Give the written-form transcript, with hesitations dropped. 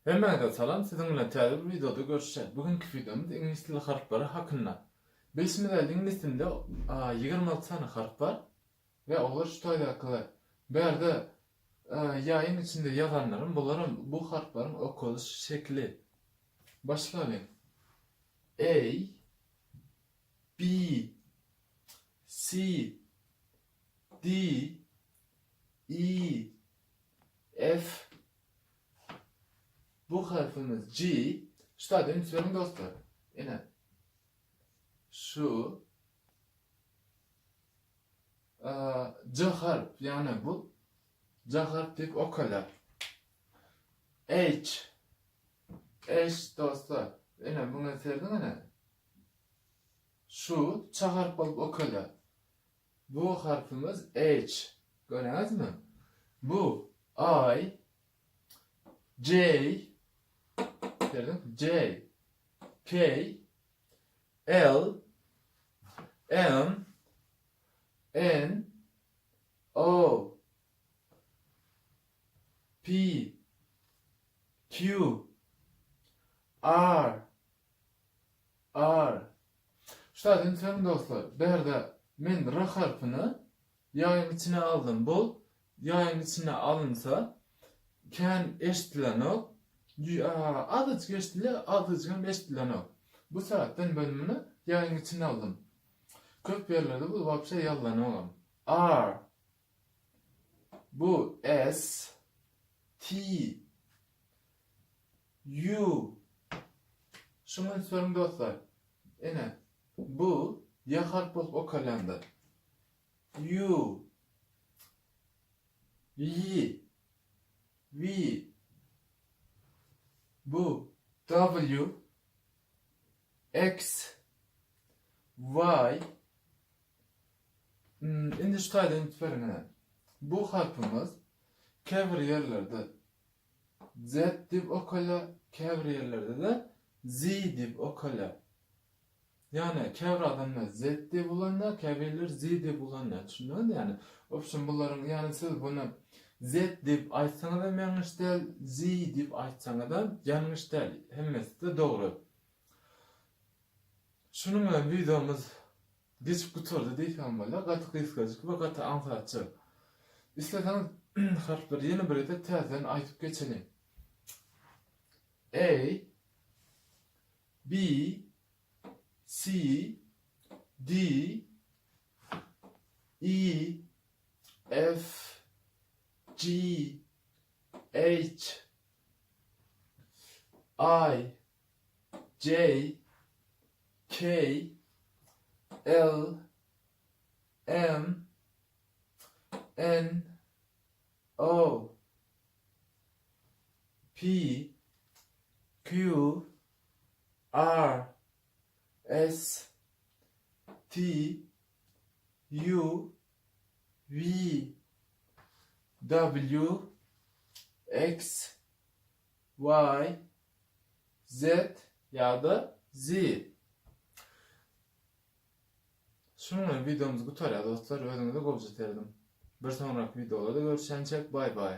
Hemmäňize salam, siziň bilen täze bir wideoda görüşýäs. Bu günki wideomyz iňlis dili harplary hakynda. Bilşimiz ýaly iňlis dilinde 26 sany harp bar we olar şu taýdakylar. Bärde ýaýyň içinde ýazanlarym bularam bu harplaryň okalyş şekili. Başlalyň. A B C D E F Bu harfimiz G. Şu taýda üns beriň dostlar. Ine. Şu C harp, ýagny bu C harp diýip okalýar. H H dostlar. Ine muňa serediň ine. Şu Ç harp bolup okalýar. Bu harpymyz H. Görýäňizmi? Bu I, J, serediň, J, K, L, M, N, O, P, Q, R, R. Şu taýdan üns beriň dostlar. Bärde men R harpyny ýaýyň içine aldym. Bu ýaýyň içine alynsa kän eşdilenok. Azajyk eşdilýär, azajygam eşdilenok. Bu sebäpden ben muny ýaýyň içine aldym. Köp ýerlerde bu wapşe ýazylanogam. R. Bu S. T. U. Şuňa üns beriň dostlar. Ine, bu Y harp bolup okalýandyr. U. Y. V. Bu W. X. Y. Indi şu taýdan üns beriň ine. Bu harpymyz käbir ýerlerde Z diýip okalýar, käbir ýerlerde-de Z diýip okalýar. Ýagny käbir adamlar Z diýip ulanýar, käbirleri Z diýip ulanýar. Düşündiňiz ýagny? Wobşem bularyň ýagny siz buny Z diýip aýtsaňyzam ýalňyş däl, Z diýip aýtsaňyzam ýalňyş däl. Hemmesi-de dogry. Şunuň bilen wideomyz Geçip gutardy diýseňem bolýar. Gaty gysgajyk we gaty aňsatja. Isleseňiz harplary ýene bir gezek täzeden aýdyp geçeliň. A B C D E F G H I J K L M N O P Q R S T U V W X Y Z ýa-da Z. Şunuň bilen wideomyz gutarýar dostlar. Özüňize gowja serediň. Bir soňraky wideolarda görüşýänçäk bay bay.